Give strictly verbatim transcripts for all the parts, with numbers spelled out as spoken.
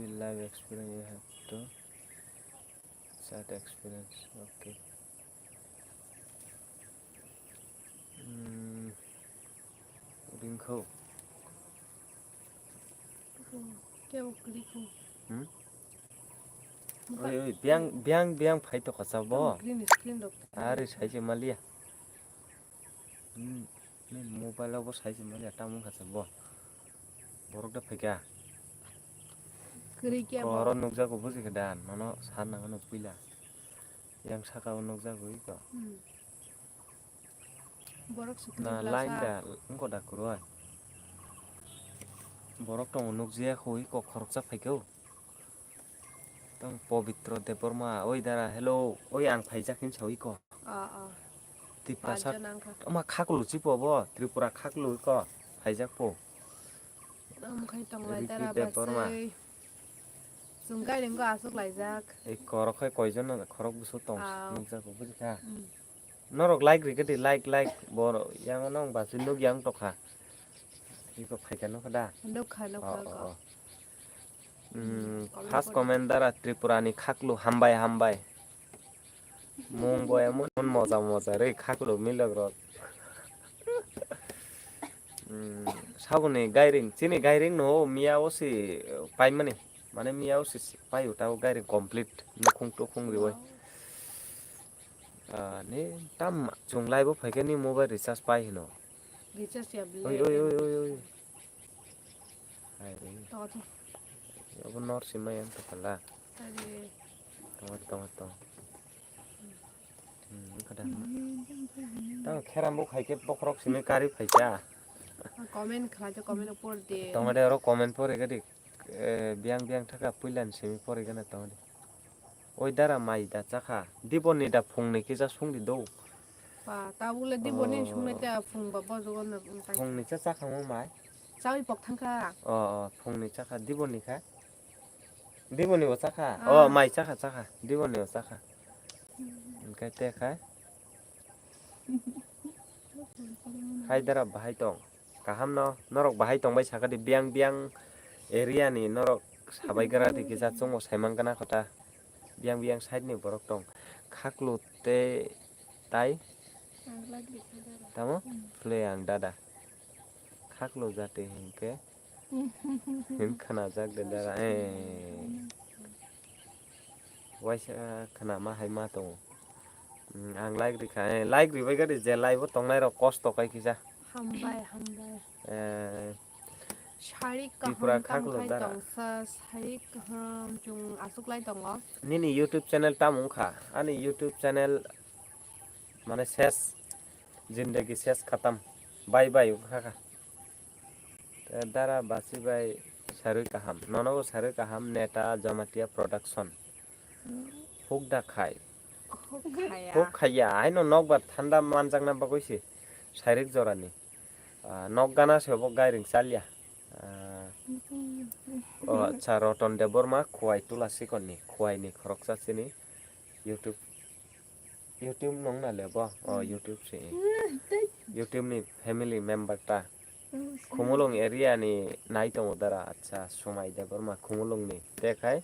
Life experience you have to chat experience. Okay. Hmm. Ringkho. Kebo kwrwi kho. Hmm? Oi, oi, biang, biang, biang phai to kacha bo. Green screen rok. Ari sai se malia. Hmm, ni mobile o bo sai se malia, tamo kacha bo. Borok da phaikha. Kwrwi kebo. Oro nukjago buji khe da, nono sar nang ano puila. Yang saka o nukjago iko. Hmm. Borok sukli na bwlasa. Line da wngkho da kwrwi. Borok tongo nukjaya kho iko khoroksa phaikha o. Tong Pobitro Debbarma, oi dara, hello, oi ang phaijak hin sawi ko. Ah, ah. Tiprasa, panchana wngkha. Ama khaklu chipo bo, Tripura khaklu ko, phaijak po. Omo khai tonglai Ricky dara Debbarma. Basai. Chwng gairing go aswk laijak. Ei korok khai koijon no khorok bwswk tong, ah, nukjago, bujikha? Hmm. Norok like rikhe di, like, like. Bo yang nong basi nuk yang tokha. Iko phaikha nukha da? Nukha, nukha, oh, oh, nukha. Oh. Hmm, comment first comment dara Tripura ni khaklu hambai, hambai. Mung bo emon moja moja re khaklu milok rok. Hmm, saboni gairing, chini gairing no miya o si paimani. Mane miya o si pai uta o gairing complete nukhung tukhung riwai. Ah, ni tam chwng live o phaikhe ni mobile recharge pai hino. Recharge ya bele. Oi, oi, oi, oi, oi. Hai, oi. Tongo, tongo. Abo nor simai ang to khala. Are. Tongo, tongo, tongo. Hmm, kada. Tamo kheram bo khaikhe bokhorok simai kari phaikha. Comment khlai de, comment por de. Tongo de oro comment pore gadi. Eh, biang biang thaka puilan simi pore gana tongo de. Oi dara mai da chakha. Diboni da phungni kisa sungdi do. Pa, tabukle diboni, oh, sungnai ta phung ba bojogo na, um, tai. Phungni cha chakha mo mai. Chawi pok thangkha. Oh, oh, phungni chakha, diboni kha. Diboni bo chakha. Ah. Oh, mai chakha, chakha. Diboni bo chakha. Hwnkhe te khai. Hai dara bahai tong. Kaham no, norok bahai tongbai sakha di, biang biang area ni norok sabai gra di kisa chwngbo saimang gana kota. Biang biang side ni borok tong. Khaklu tei tai. Tamo? Phle ang dada. Khaklu jati hinkhe. Hin khana jak de dara. Eh. Waisa khana ma hai ma tongo. Hmm, ang like rikha, eh, like ribai gari je live o tongnai rok kosto kai kisa. Hambai, hambai. Eh, sarik Tripura kaham khaklo tang khai dara. Tongsa, sarik kaham chung aswk lai tongo. Nini YouTube channel tamo wngkha? Ani YouTube channel mane ses, zindagi ses khatam. Bye bye wngkha kha. Te dara basi bai sarwi kaham. Nono bo sarwi kaham, Neta Jamatia Production. Huk da khai. Huk khaya. Huk khaya. Aino nokbar thanda manjakna bagwi se sairik jorani. Ah, nok gana se obo gairing chalya. Ah, oh, acha, Roton Debbarma, Khowai Tula Sikonni, Khowai ni khoroksa chini YouTube. YouTube nong na le bo? Oh, YouTube se. YouTube ni family member ta. Khumulwng area ni nai tongo dara, acha, Somai Debbarma Khumulwng ni. Te khai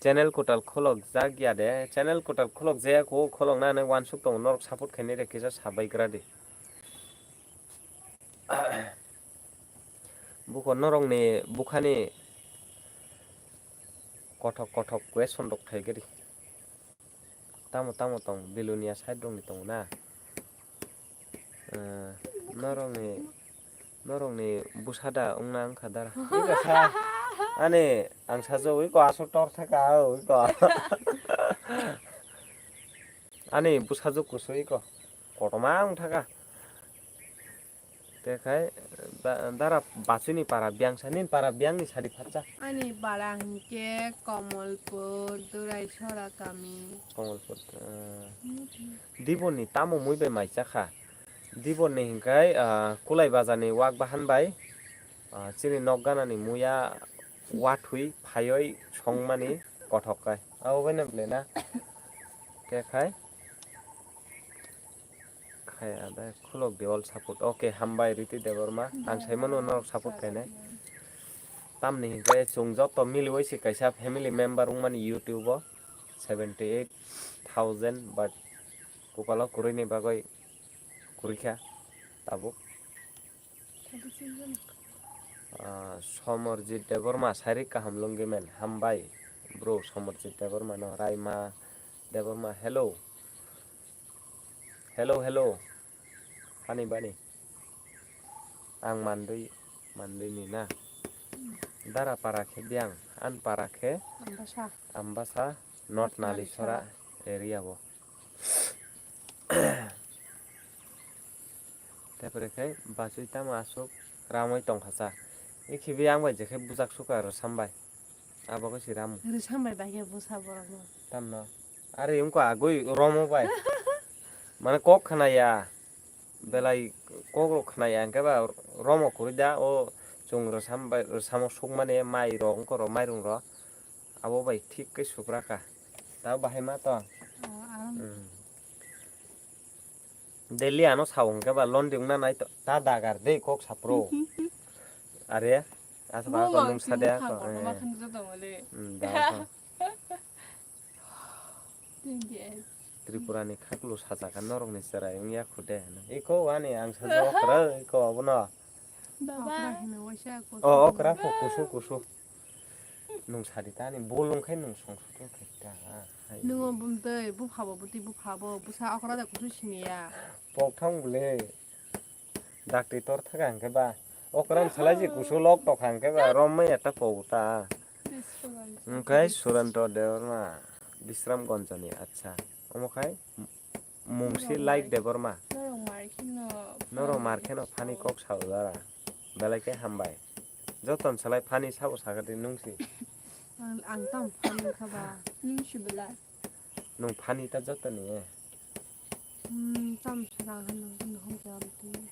channel kwtal khulok jak ya de, channel kwtal khulok jaya ko, khulok na nang wansuk tongo, norok support khainai de kisa sabai gra di. Buko norok ni bukha ni kothok kothok question rok khai gari. Tamo tamo tong, Belonia side rok ni tongo na? Eh, norok ni, norok ni bwsa da wngna wngkha dara. Wngkha sa, ani ang sajagwi ko aswk tor thaka, oi ko. Ani bwsajwk kusui ko, kotorma wng thaka. Te khai, da-, dara bachini para biyang sa, nini para biyang ni sadi phatsa. Ani para hinkhe Komolpur, Duraisora kami. Komolpur, eh, Diboni tamo mui bai mai chakha? Diboni hinkhai, ah, Kulai Bazar ni wak bahan bai, ah, chini nok gana ni muya wathwi phaioi songmani kothok kai. Abo bai no ble na? Te khai. Khai ada khulok de all support. Okay, hambai Riti Debbarma. Ang sai mano norok support khainai. Tamni hinkhe chwng joto miliwi se kaisa family member wngmani YouTube o seventy eight thousand, but kupalo kwrwini bagwi kwrwikha tabuk. Ah, Somorjit Debbarma, sairik kaham lungi men, hambai bro Somorjit Debbarma no, Raima Debbarma, hello. Hello, hello. Ani bani. Ang mandwi, mandwi ni na. Dara para khe biang, an para khe Ambasa. Ambasa, North North Nalisora Nalisora. Area bo. Tepre khe bachwi tamo aswk ramwi tongkha cha. Ikhibi ang bai je khe bujak suka rw sambai. Abo khe si ramu. Rw sambai bai khe busa borok no. Tamno. Are wngkha agwi romo bai. Mane kok khna ya. Belai kok rok khna ya hwnkhe ba romo kwrwi da o chwng rwsam bai rwsamo sukmani mai rok wngkha rok mairung rok. Abo bai thik khe supra kha. Tabo bahai ma to. Oh, ang Hmm. Delhi ano sao hwnkhe ba London wngna nai to. Ta dagar de kok sapro. Are, asa ba Bo ko nung mangsi sa de mukha ko, ko, eh. Bakhan joto mole. Hmm, da ko. Twenty eight. Tripura ni khaklu sajak norok ni chwrai wngya khude. Iko ani ang sajak okra, iko abono. Baba. Okra hino waisa kusu. Oh, okra ko kusu kusu. Nung sadi tani, bo lung khai nung song song khai ta. Hai. Nungo bumtwi, bupha bo bwtwi bupha bo, bwsa okra da kusu siniya. Pok thang bwle. Dakti tor thaka hwnkhe ba. Okra salai je kusu lok tok hwnkhe ba, rom mai eta po ta. Hwnkhe Suranto Debbarma, Bisram Gonjani, acha. Omo khai Mungsi Norok like mar-, Debbarma. Norok mar kheno Norok mar kheno funny kok sao dara. Belai khe hambai. Joton salai funny sabo sakati nungsi. Ang, ang tam funny kha ba. Nungsi belai. Nung funny ta jotoni. Hmm, tam sarang hano, hano hom jam tui.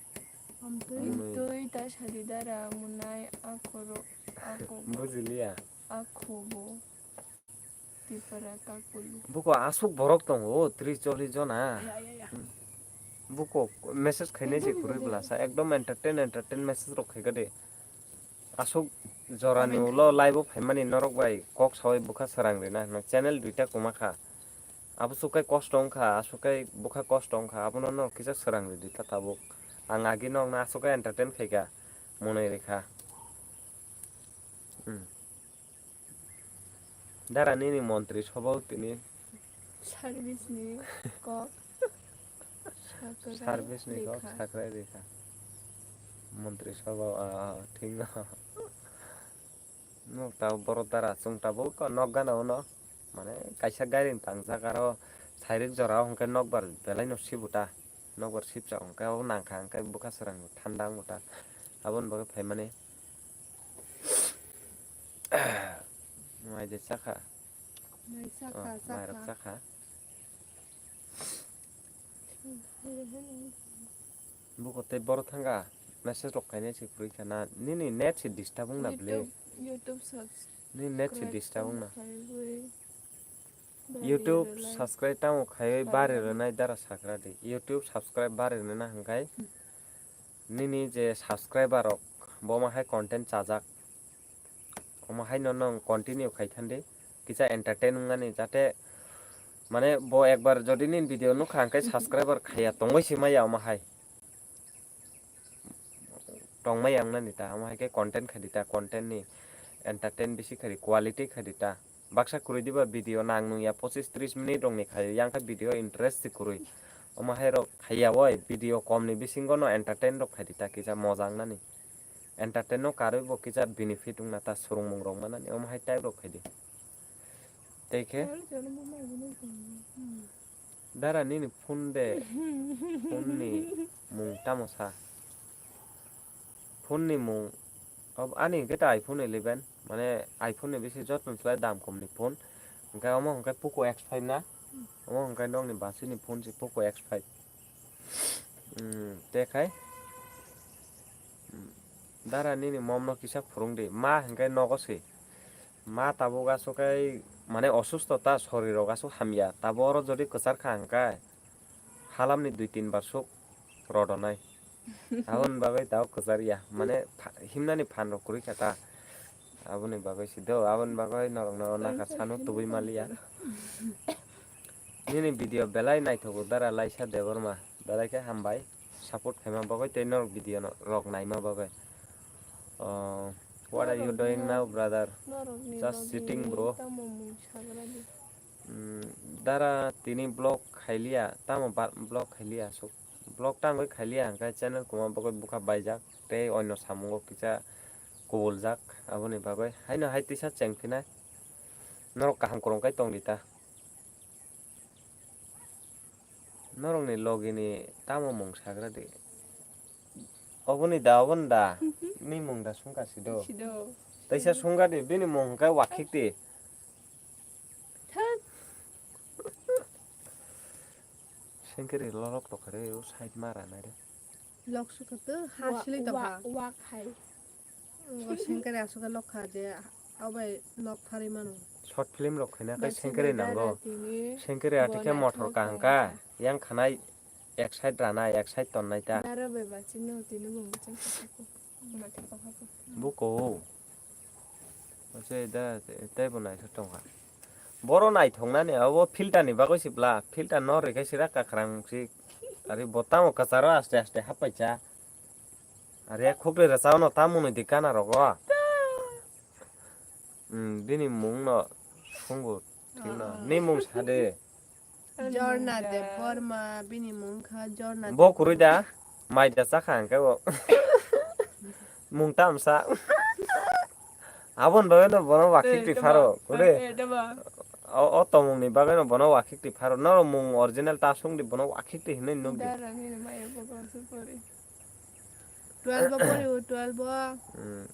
Am tui. Munui. Tui ta sadi dara munai akhoro, akho. Bujiliya. Akho bo. Tipra kakulu. Buko aswk borok tongo, tris chollis jona. Ya, ya, ya. Buko message khainai se kwrwi bwlasa, ekdom entertain, entertain message rok khaika de. Aswk jorani ulo live o phaimani norok bai kok sawi bwkha swrang rina hwnwi channel duita kwma kha. Abo swk kai kosto wngkha, aswk kai bwkha kosto wngkha, abono norok kisa swrang ridi ta tabuk. Ang agi nokna aswk kai entertain khaika, monoi rikha. Hmm. Dara nini montri sobao tini. Service ni kok. Sakrai Service ni kok rikha. Sakrai rikha. Montri sobao, ah, ah, thik no. Nuk ta borok dara chwng tabuk nok gana uno. Mane kaisa gairing tangjak aro sairik jora o hwnkhe nokbar belai no sibuta. Nokbar sibsa hwnkhe o nangkha hwnkhe bwkha swrang thanda wngbuta. Aboni bagwi phaimani. Mai de chakha. Mai chakha, oh, chakha. Mairok chakha. Buko tei boro thanga message rok kainai se kwrwi kha na. Nini net se disturb wng na bwle. YouTube, YouTube subscribe. Nini net se disturb wng na. Khaiwi bari YouTube rwnai. Subscribe tamo khaiwi bari rwnai dara sakra di. YouTube subscribe bari rwna hwnkhe nini je subscriber rok bo ma hai content chajak. Omo haino nwng continue khai thandi, kisa entertain wngnani, jate mane bo ekbar jodi nini video nukha hwnkhe subscriber khaiya tongwi se maya omo hai. Tongmaya wngnani ta, omo hai khe content khai di ta, content ni entertain bisi khai di, quality khai di ta. Baksa kwrwi diba video nang nung ya pochis tris minute rokni khai, yang khe video interest se kwrwi. Omo hai rok khaiya oi, video kom ni bisingo no entertain rok khai di ta, kisa moja wngnani. Entertain no karwi bo kisa benefit wngna ta swrwngmung rok manani omo hai type rok khaidi. Tei khe dara nini phone de, phone ni mung tamo sa? Phone ni mung, ob-, ani hwnkhe ta iPhone eleven, mane iPhone ni bisi jotoni slai dam kom ni phone. Hwnkhe omo hwnkhe Poco X five na? Omo hwnkhe nokni bachwi ni phone se Poco X five. Hmm, tei khai? Hmm, dara nini mom no kisa phwrwng di. Ma hwnkhe nogo se. Ma tabuk aswk kai mane osusto ta, sorir rok aswk hamya. Tabuk oro jodi kwchar kha hwnkhe halam ni dui tin bar swk rodonai. Aboni bagwi tabuk kwchar ya. Mane pha-, himnani phan rok kwrwi kha ta. Aboni bagwi si do, aboni bagwi norokno nakha sano tubui maliya. Nini video belai naithogo dara Laisa Debbarma, belai khe hambai, support khaima bagwi tei norok video no, rok naima bagwi. Oh, what are you doing now, brother? Just sitting, bro. Mm, dara tini vlog khailiya, tamo ba-, vlog khailiya aswk. Vlog tangwi khailiya hwnkhe channel kwma bagwi bwkha baijak tei onno samungo kisa kubuljak, aboni bagwi haino hai tisa chengphinai. Norok kaham kwrwng khe tongdi ta. Norokni logini tamo mung sagra di? Oboni da, oboni da. Ni mung da sungka sido. Sido. Taisa sungka di, bini mung hwnkhe wakhik di. Thak. Sengkiri lorok tokre, o side mara nai re. Lok suka tu, wa-, hasli tokha. Wa-, wak hai. O sengkiri asuka lokha je, obai lok thari mano. Short film rok khaina kai sengkiri nango. Sengkiri atike motor kahangka, yang khanai ek side rana, ek side tonnai ta. Dara bai bachino tini bo muchang khasaku. Buko. Oche da, tei bo naithok tongkha. Boro naithoknani abo filter ni bagwi sibla, filter no rikhe sira kakrang si. Ari bo tamo kwcharo aste aste happaisa. Ari khukri rwchapno ta mwnwi di kana rogo. Hmm, bini mung no sungo thik no. Ni mung sade. Jorna Debbarma, bini mung kha Jorna. Bo kwrwi da, mai da chakha hwnkhe bo. Mung tamsa. Aboni bagwi no bono wakhik twi pharo, kwrwi. O, o tongmung ni bagwi no bono wakhik twi pharo. Norok mung original ta sung di bono wakhik twi hinwi nuk di. Twelve o pori o, twelve o. Hmm.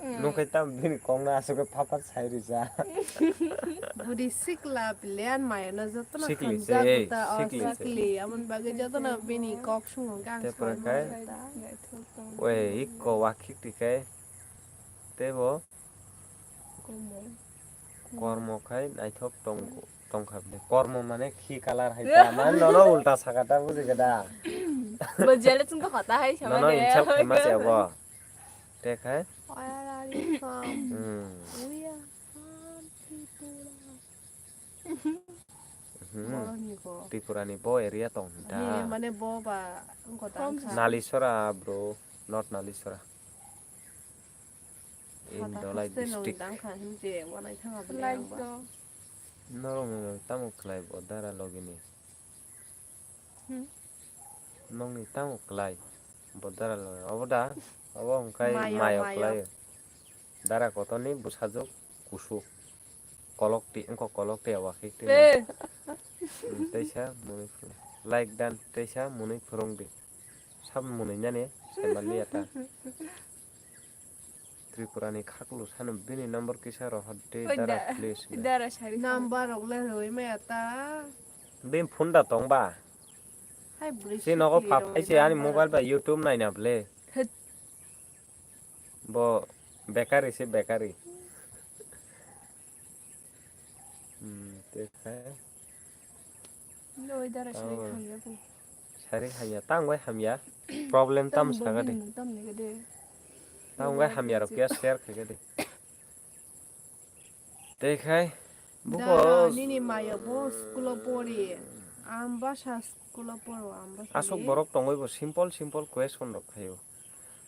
Nung khai tam bini kok no aswk khe phapar sai rwja. Budi sikla pilian maya no joto no sikli se, hamjak ei, ta, o sikli se. Sikli. Amon bagwi joto no bini kok sungo gang. Te pore khai. Oi, ikko wakhik ti khai. Tei bo. Kormo khai naithok tong-, tongkha bini. Kormo mane khi kalar hai ta. Mane nono ulta saka ta buji khe da. Bo jele chung to khata hai sama. Nono insult khaima se bo. Te khai? Where are you from? Hmm. We are from Tripura. Hmm. Boroni bo. Tripura ni bo area tong ta. Ni mane bo ba wngkha ta wngkha. Nalisora bro, not Nalisora. In Dolai district. Like do. Norok no tamo khlai bo dara logini. Hmm. Nongni tamo klai? Bo dara lo, obo da? Obo hwnkhe mayo, mayo mayo. Klai. Dara kotorni bwsajwk kusu. Kolok ti, wngkha kolok ti, obo khe ti. Eh. Hmm, teisa mwnwi phwrwng. Like dan, teisa mwnwi phwrwng di. Sab mwnwi nani, sai manliya ta. Tripura ni khaklu sano bini number kisa rohor de. Oi dara, da, please de. Dara sari. Number rok le roi maya ta. Bini phone da tong ba? Hai bwrwi si nogo sikli phap rok hai se ani da. Mobile bai YouTube naina ble. Thit. Bo bekari se bekari. Hmm, te khai. Loi dara sari tamo hamya bo. Sari hamya, tang bai hamya. Problem tam saga de. Tam ni gede. Tang bai hamya rok ya share khai gede. Te khai. Buko. Dara, nini maya bo school o pori. Ambasa school o poro, Ambasa. Asok borok tongoi bo simple simple question rok khayo.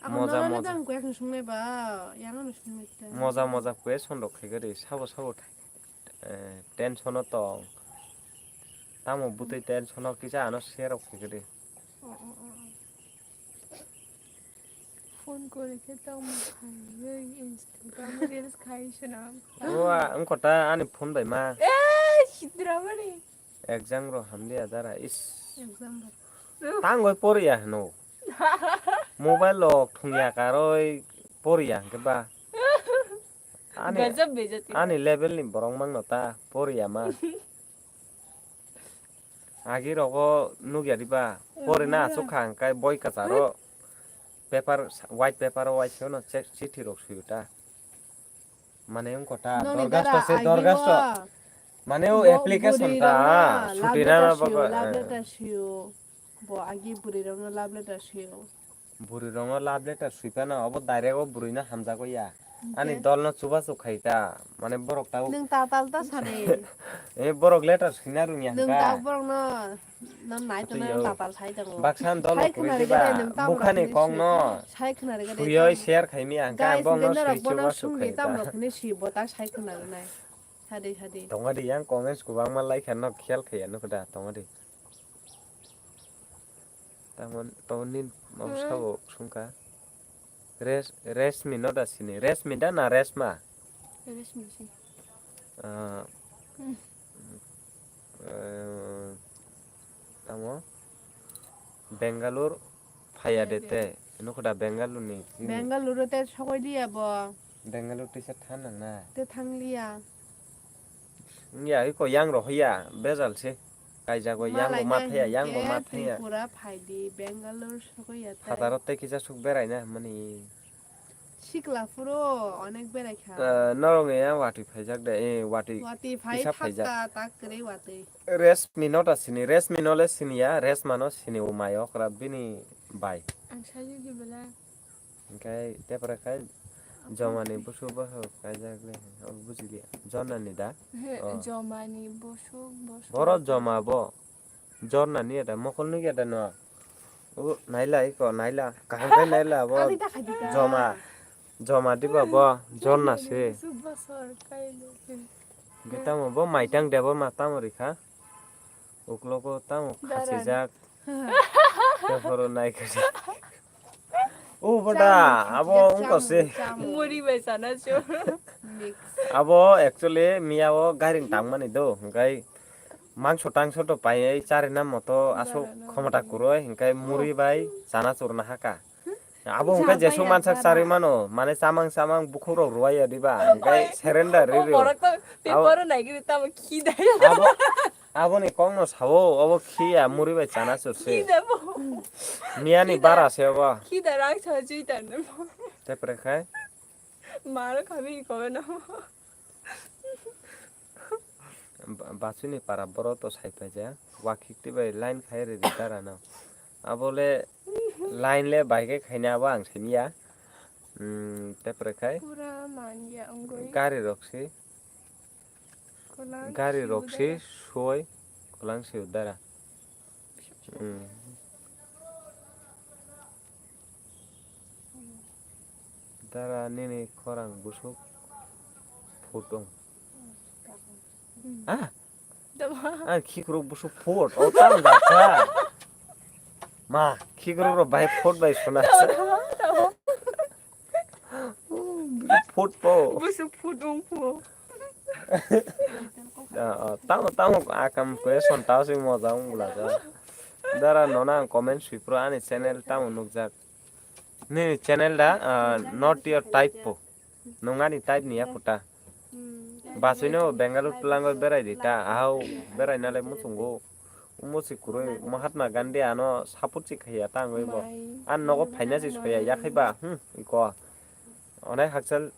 Ako moja, nono moja. Tang question sungnai ba, yang ano sungnai ta. Moja moja question rok khai gede, sabo sabo. Eh, tension o tong. Tamo bwtwi tension o kisa ano share rok khaikhe de. Oh, oh, oh, oh. Phone kori khe tamo khai, Instagram reels khai swnam. O, a, wngkha ta ani phone bai ma. Eh, sidra mani. Exam ro hamliya dara, is. Exam ro. Tangoi poriya hwno. Mobile rok thungya karoi poriya hwnkhe ba. Ani, gajab bejati. Ani level ni borok mangno ta poriya ma. Agi rogo nukya diba? Porina achukha hwnkhe boi kwcharo paper, white paper o waisano che-, chithi rok suyo ta. Mane wngkha ta, noni dorgasto dara se, agi dorgasto. Mane o application ta, suti rana bago, love letter suyo. Bo agi bwrwi rokno love letter suyo. Bwrwi rokno love letter sui phano, obo direct o bwrwino hamjago ya. Ani dolno chubachu khai ta, mane borok tau. Nwng tatal ta sani. E borok letter swina rwngya hwnkha. Nwng tau borokno, no nai tongna tatal sai tongo. Baksa dolno kwrwi diba, nwng tamo bukhani kokno sai khwnarwgade. Suyoi share khaimya hwnkha, ang bongno sui chubachu khai ta. Tamo rokni si bota sai khwnarwnai. Sadi, sadi. Tongo di yang comments kwbangma like no khel khaiya nukho da, tongo di. Tamon, tamon nin mabsabo sungkha. Res-, Resmi no da sini. Resmi da na Resma? Resmi si. Ah, eh, tamo? Bangalore phaya de te. Nukho da Bangalore ni. Bangalore te sokoi liya bo. Bangalore tisa than nang na. Te thang liya. Wngya iko yang rohoya, bejal se. Kaijago yang bo mathaya, yang bo mathaya. Tripura phaidi, Bangalore sokoya tai. Phataro tei kisa suk beraina mani. Sikla phuro onek berai kha. Eh, norok ni yang watwi phaijak de, eh, watwi. Watwi phai kisa phaijak. Thakta tak kwrwi watwi. Resmi no ta sini, Resmi no le sini ya, Resma no sini o mai okra bini bai. Ang sayu di bela. Hingke tepra khai jomani busu boso kaijak le, o buji liya. Jona ni da? He, oh. Jomani busu, busu. Boro joma bo. Jorna ni da, mokol nugya da no? O naila iko, naila. Kaham khai naila bo. Ani da khai di da. Joma. Joma diba bo, jorna se. Busu boso kailo. Hingke tamo bo maitang debo ma tamo rikha. Uklogo tamo khasijak. Tei horo nai khe. O bada, abo wngkha se. Muri bai sana cho. Abo actually miya o gairing tangmani do, hingkai mangso tangso to pai charina moto aswk khomota kwrwi, hingkai muri bai chana churna haka. Abo hingkai jesuk mansak charwi mano, mane chamang chamang bukhuk rok rwai ya diba, hingkai surrender ri rio. Borok to paper o nai gini tamo khi dai. Abo, aboni kok no sao, abo khi ya muri bai chana chur se. Khi dai bo. Miya ni bara se abo. Khi dai rang sa jui tan bo. Te pre khai. Maro kami ko no. Ba-, Bachuni para boro to sai paijak. Wakhik twi bai line khai rwdi dara no. Abo le line le bai khe khaina abo ang simi ya. Hmm, te pore khai. Pura man ya wngwi. Gari rok si. Kolang gari si rok si udara. Soi kolang si udara. Hmm. Dara nini khorang busuk phut wng. Hmm. Ah! Tama. Ah, khikrok busuk phut. O, tang da kha. Ma, khikrok rok bai phut bai suna. Tama, tama, tama. Phut po. Busuk phut wng phu. Ah, ah, tamo, tamo, akam question tao si moja wng bula ja. Dara nona ang comment sui pro ani channel tamo nukjak. Nini channel da, ah, not your type po. Nung ani type ni ya kuta. Hmm. Bachwino Bangalore twlango berai di ta, ahau berai nale muchungo. Musi kurui Mahatma Gandhi ano support si khaya ta angoi bo. Mai. An nogo phaina si soya ya khai ba. Hmm, iko. Onai hakchal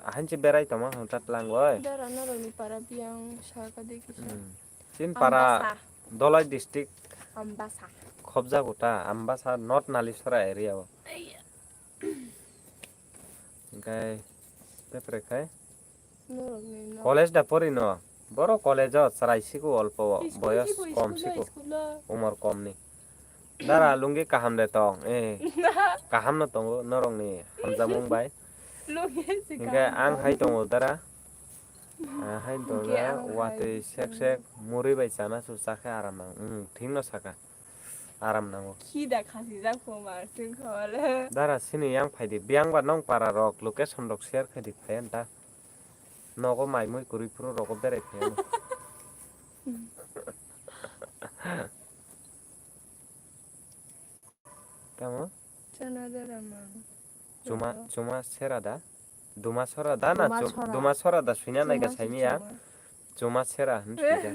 hanchi berai toma hong ta twlango oi. Dara noroni para biyang saka de kisa. Hmm. Chin para Ambasa. Dolai district. Ambasa. Khobja kuta, Ambasa, North Nalisora area o. Hingkai, tepre khai? Norok ni no. College da pori no? Boro college o chwrai siku olpo o, school boyos siku, kom school siku. School o. Umor kom ni. Dara lungi kaham de tong, eh. Kaham no tongo norok ni hamjamung bai. Lungi si kaham. Hingke ang hai tongo dara. Ah, hai tongo dara, watwi sek sek, muri bai chana su chakhe aram nang. Hmm, thik no saka. Aram nango. Khi da khasi jak pho mar sing khole. Dara sini yang phai di. Biyang ba nong para rok location rok share khai di phai anta. Nogo mai mui kwrwi phuru rogo berai phai ano. Tamo? Chana dara mang. Chuma, chuma sera da? Duma sora da na? Duma sora. Duma sora da suina nai ga saimiya. Chuma sera hin suida.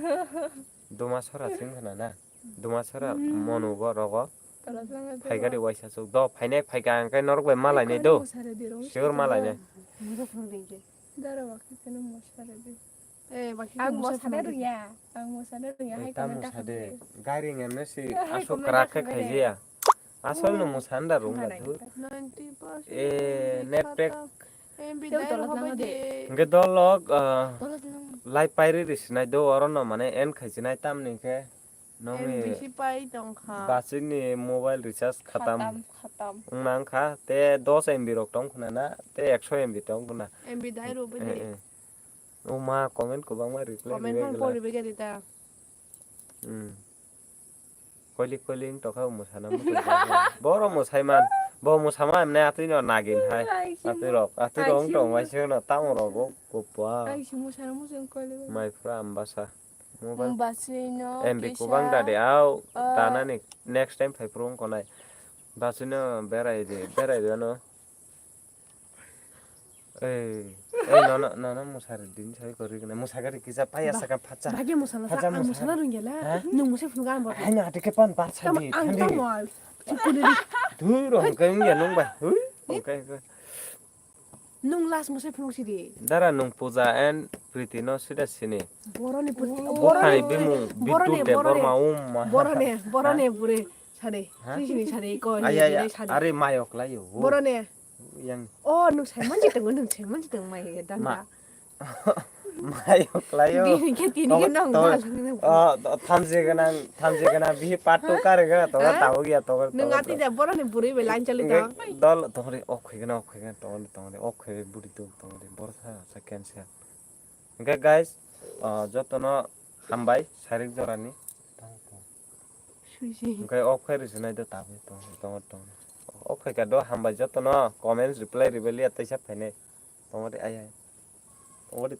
Duma sora sing khana na. Duma sora monu bo rogo. Phaigari waisa chuk. Do phainai phaika ang kai norok bai malai nai do. Sure malai nai. Dara wakhi keno mosare di. Eh, bakhi ang mosare rwya. Ang mosare rwya. Hai tamo sade. Gari ngemne si asuk krak khe khaijaya. Asol no musanda rung la thu. Eh, net pack. M B Tei dai tola rohorbai tangma de. De. Hingke dolok, ah, Tola tangma. Lai pairi risinai do orono mane en khaisinai tamni khe nongni M B si pai tongkha. Bachini mobile recharge khatam. Khatam, khatam. Wngna wngkha te dos M B rok tong khna na te ekso M B tong khna. M B dai rohorbai Eh, de. Eh. O ma comment kwbangma reply Comment rwbai phano glak. Poribai gari ta. Hmm. Koilik koilik wng tokha mwsana muchung tongkha. Boro mwsai man. Bo mwsama emne atwi no nagin hai. Ai, si Atwi rok, atwi rok ai, wng si tong mo- waise no tamo rok bo kopwa. Ai, si mwsana muchung koilik. Mai phra ambasa. Mobile Basino M B kisa, kubang da de au ah, tanani next time phai phuru wng konai. Basino berai de, berai de no. Ei, ei, nono, nono mwsari din sai kwrwi gwnai. Mwsagari kisa paya Ba-, saka phacha. Bagi musala sa, Phacha ang musala. Musala rungya la. Ha? Nung musai phunuk ang bor. Hai na atike pan bar Tamo sadi, ang thandi. Tamo. Chukuni di. Dui ro hwnkhe wngya nung bai. Hui, hwnkhe, hwnkhe. Nung last musai phunuk sidi. Dara nung Puja and Priti no sida sini. Boroni Priti. Bukhani Boroni, bimung, Boroni, Bidu Boroni. Debbarma, um, ma. Boroni, Boroni Ha? Bure. Sade. Ha? Sini sade ko, Aya, aya. Sade. Are mayok layo. Boroni. Yang. Oh, nung sai manji tongo, nung sai manji tongo mai danda. Ma. Mayok layo. Bini khe tini khe Tong-, nong tong-, dal nang. Oh, to-, thamje ganang, thamje ganang, bihi patu kare gana, to Ha? Tabo gya, to, Nung to, ati to. Da boroni buri be lain chali Nge, ta. Dol, tongri, ok, khoi gana, ok, khoi gana, tongri, tongri, ok, khoi buri tu, tongri, bor sa, sa cancel. Hingke guys, ah, jotono hambai, sarik jorani. Suisi. Hingke ok, khoi risi nai do, tabo, tongri, tongri, tongri. Ok, khoi ka do, hambai jotono, comments, reply, rebellion, taisa phainai. Tongri, ai, ai. Tongri,